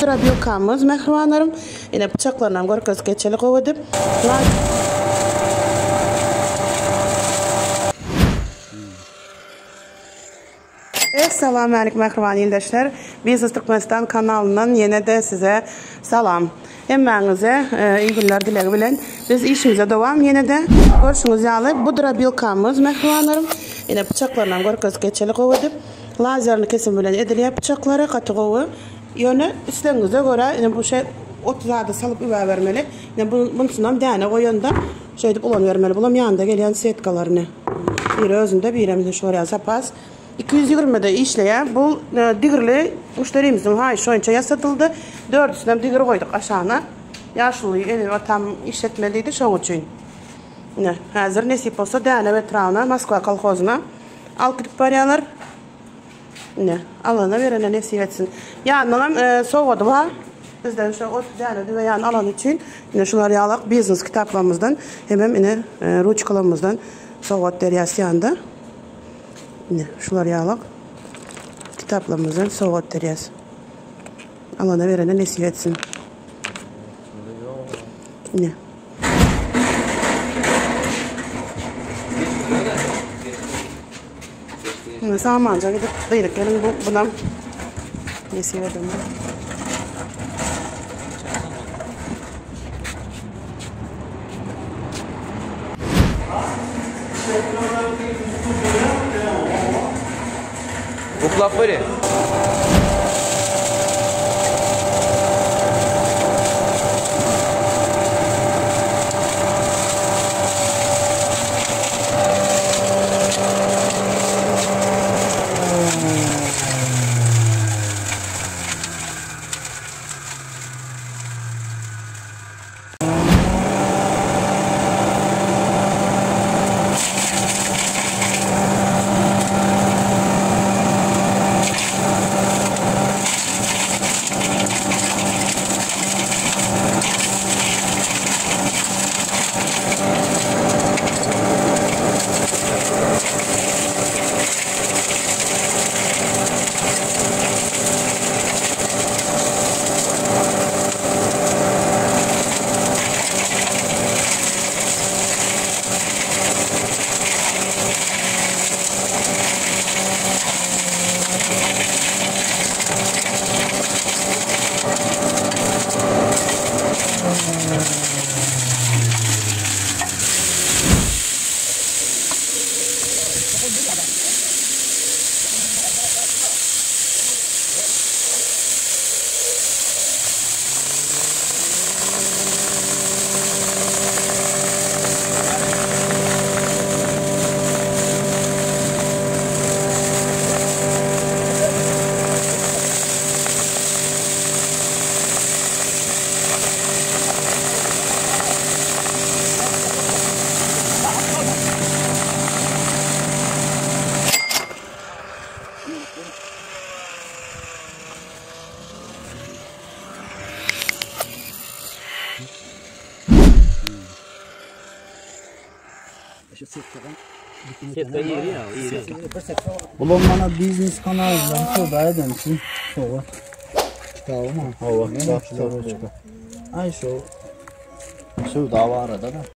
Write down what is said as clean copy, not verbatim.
drobilkamyz mähribanlarym. Ine pyçaklarynam görkezip geçeli gowy edip. Essalamu aleýkum mähriban ildeşler. Biznes Türkmenistan kanalyndan ýene-de size salam. Hemmäňize iyi günler dilegi bilen biz işimize dowam ýene-de. Görşüňiz ýaly bu drobilkamyz mähribanlarym. Ine pyçaklarynam görkezip geçeli gowy edip. Lazerli kesim bilen edilýär pyçaklary gaty gowy. Ýöne islegiňize görä ine bu şe ot zady salyp üwäbermeli. Ine bunusynam däne goýanda şeýdip ulanybermeli. Bulam ýanynda gelýän setkalaryny. Biri özünde birem ine şular ýaly zapas. 220-de işleýär. Bu digirli müşderimiziň haýyşy boýunça ýasadyldy. Dördüsinem digir goýduk aşagyna. Ýaşuly enem atam işletmeli diýdi şoň üçin. Ine häzir nesip bolsa Dänew etrabyna Moskwa kolhozyna alyp gidip barýarlar. Ine, Allana berene nesip etsin. Ýanyndanam sowgady bar. Bizden şu ot däne düwe ýany alany üçin ine şular ýalak biznes kitaplarymyzdan hemem ine ruçkalarymyzdan sowgat berýäs ýanynda. Ine şular ýalak kitaplarymyzdan sowgat berýäs. Allana berene nesip etsin. Ine. Indi samanca gidip gyryp geliň bu bunam nesip edende. Uklap beri. Bulam mana biznes kanalyndan söwda eden üçin sowgat kitaby mı? Hawa, kitap, kitap. Ay şu söwda barada da.